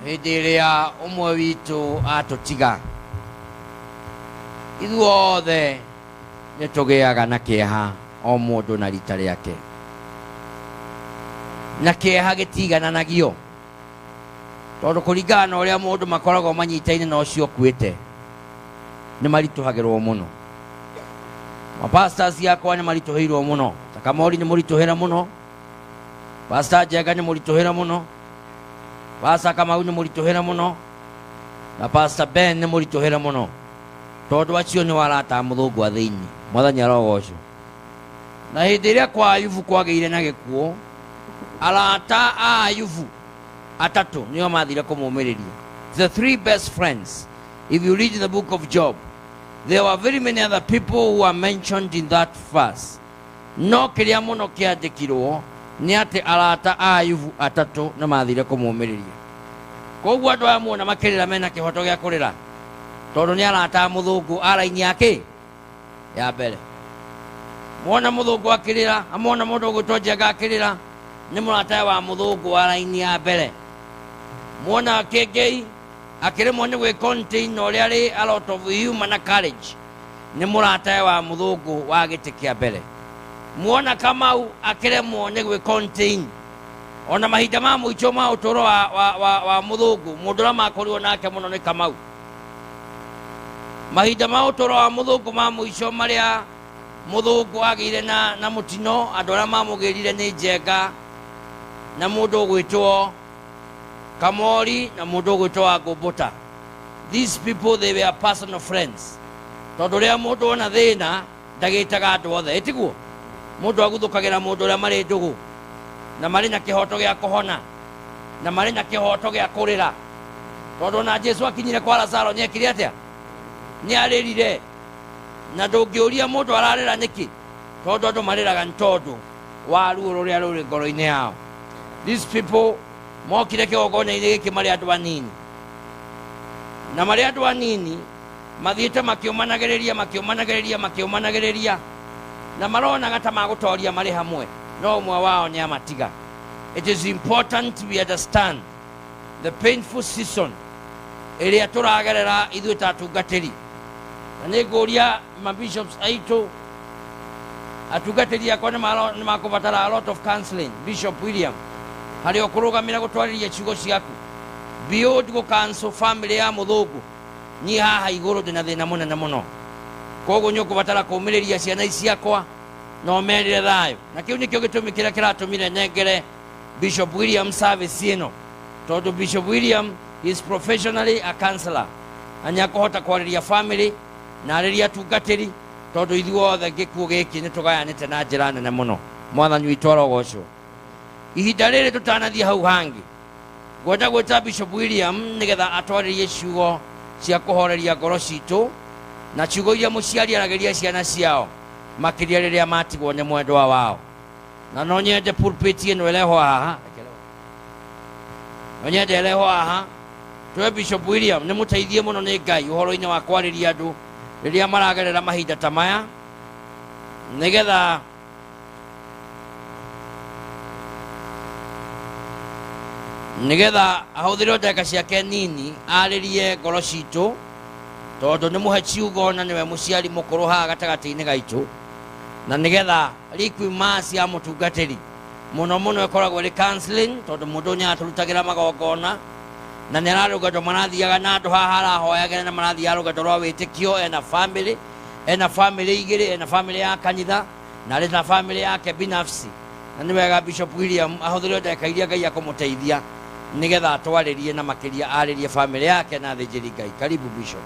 Hĩndĩ ĩrĩa ũmwe witũ atũtiga, ithuothe nĩ tũgĩaga na kĩeha o mũndũ na rita rĩake. Na kĩeha gĩtiigananagio, tondũ kũringana na ũrĩa mũndũ makoragwo manyitaine na ũcio ũkuĩte, nĩ maritũhagĩrwo mũno. Mapastors akwa nĩ maritũhĩirwo mũno, ta Kamori nĩ mũritũhĩre mũno, Pastor Njenga nĩ mũritũhĩre mũno, Pastor Kamau nĩ mũritũhĩre mũno, na Pastor Ben nĩ mũritũhĩre mũno, tondũ acio nĩo arata a mũthũngũ a thĩinĩ. Mwathani arogocwo. Na hĩndĩ ĩrĩa kwa Ayubu kwagĩire na gĩkuũ, arata a Ayubu atatũ nĩo mathire kũmũmĩrĩria. The three best friends. If you read the book of Job, there were very many other people who are mentioned in that verse. No kĩrĩa mũno kĩandĩkirwo nĩ atĩ arata a Ayubu atatũ nĩ mathire kũmũmĩrĩria. Koguo andũ aya muona makĩrĩra mena kĩhoto gĩa kũrĩra, tondũ nĩ arata a mũthũngũ a raini ya kĩ? Ya mbere. Mwona mũthũngũ akĩrĩra, amona mũndũ ũgwĩtwo Njenga akĩrĩra, nĩ mũratawe wa mũthũngũ wa raini ya mbere. Mwona Kĩngĩi akĩremwo nĩ gwĩ contain na ũrĩa arĩ a lot of humor na courage, nĩ mũratawe wa mũthũngũ wa gĩtĩ kĩa mbere. Mwona Kamau akĩremwo nĩ gwĩ contain ona mahinda ma mũico ma ũtũũro wa mũthũngũ, mũndũ ũrĩa makorirwo nake mũno nĩ Kamau. Mahinda ma ũtũũro wa mũthũngũ ma mũico marĩa mũthũngũ agĩire na mũtino, andũ arĩa mamũgĩrire nĩ Njenga na mũndũ ũgwĩtwo Kamori na mũndũ ũgwĩtwo wa Ngũmbũta. These people, they were personal friends. Tondũ rĩrĩa mũndũ ona thĩna ndagĩtaga andũ othe, ĩtiguo? Mũndũ aguthũkagĩra mũndũ ũrĩa marĩ ndũgũ, na marĩ na kĩhoto gĩa kũhona, na marĩ na kĩhoto gĩa kũrĩra. Tondũ ona Jesu akinyire kwa Lazaro nĩ ekire atĩa? Nĩ arĩrire. Na ndũngĩũria mũndũ ararĩra nĩkĩ, tondũ andũ marĩraga nĩ tondũ wa ruo rũrĩa rũrĩ ngoro-inĩ yao. These people mokire kĩgongona-inĩ gĩkĩ marĩ andũ anini, na marĩ andũ anini mathiĩte makĩũmanagĩrĩria, makĩũmanagĩrĩria, makĩũmanagĩrĩria, na maronaga ta magũtoria marĩ hamwe, no ũmwe wao nĩ amatiga. It is important we understand the painful season ĩrĩa tũragerera ithuĩ ta atungatĩri. Na nĩ ngũria ma bishops aitũ, atungatĩri akwa nĩ makũbatara a lot of counseling. Bishop William, harĩa ũkũrũgamĩra gũtwarĩria ciugo ciaku, beyond gũ cancel family ya mũthũngũ, niĩ haha igũrũ ndĩna thĩna mũnene mũno. Koguo nĩ ũkũbatara kũũmĩrĩria ciana ici ciakwa na ũmerĩre thayũ. Na kĩu nĩkĩo gĩtũmi kĩrĩa kĩratũmire nengere Bishop William service ĩno, tondũ Bishop William is professionally a counselor, na nĩ akũhota kwarĩria family na arĩrie atungatĩri, tondũ ithuothe gĩkuũ gĩkĩ nĩ tũgayanĩte na njĩra nene mũno. Mwathani witũ arogocwo. Ihinda rĩrĩ tũtanathiĩ hau hangĩ, ngwenda gwĩta Bishop William nĩgetha atwarĩrie ciugo cia kũhoreria ngoro citũ, na ciugo iria mũciari aragĩria ciana ciao makĩria rĩrĩa matigwo nĩ mwendwa wao. Na no nyende pulpit ĩno ĩrehwo haha, no nyende ĩrehwo haha twe Bishop William nĩ mũteithie mũno nĩ Ngai ũhoro-inĩ wa kwarĩria andũ rĩrĩa maragerera mahinda ta maya, nĩgetha ahũthĩre ndagĩka ciake nini arĩrie ngoro citũ, tondũ nĩ mũhe ciugo na nĩwe mũciari mũkũrũ haha gatagatĩ-inĩ gaitũ, na nĩgetha requiem mass ya mũtungatĩri mũno mũno ĩkoragwo ĩrĩ counseling, tondũ mũndũ ũyũ nĩaratũrutagĩra magongona na nĩ ararĩ rũgendo marathiaga na andũ haha arahoyagĩra, na marathiaga rũgendo rwa wĩtĩkio. Ena family, ena family igĩrĩ, ena family ya kanitha na arĩ na family yake binafsi, na nĩ wega Bishop William ahũthĩre ndagĩka iria Ngai akũmũteithia nĩgetha atwarĩrie na makĩria arĩrie family yake na athĩnjĩri Ngai. Karibu Bishop.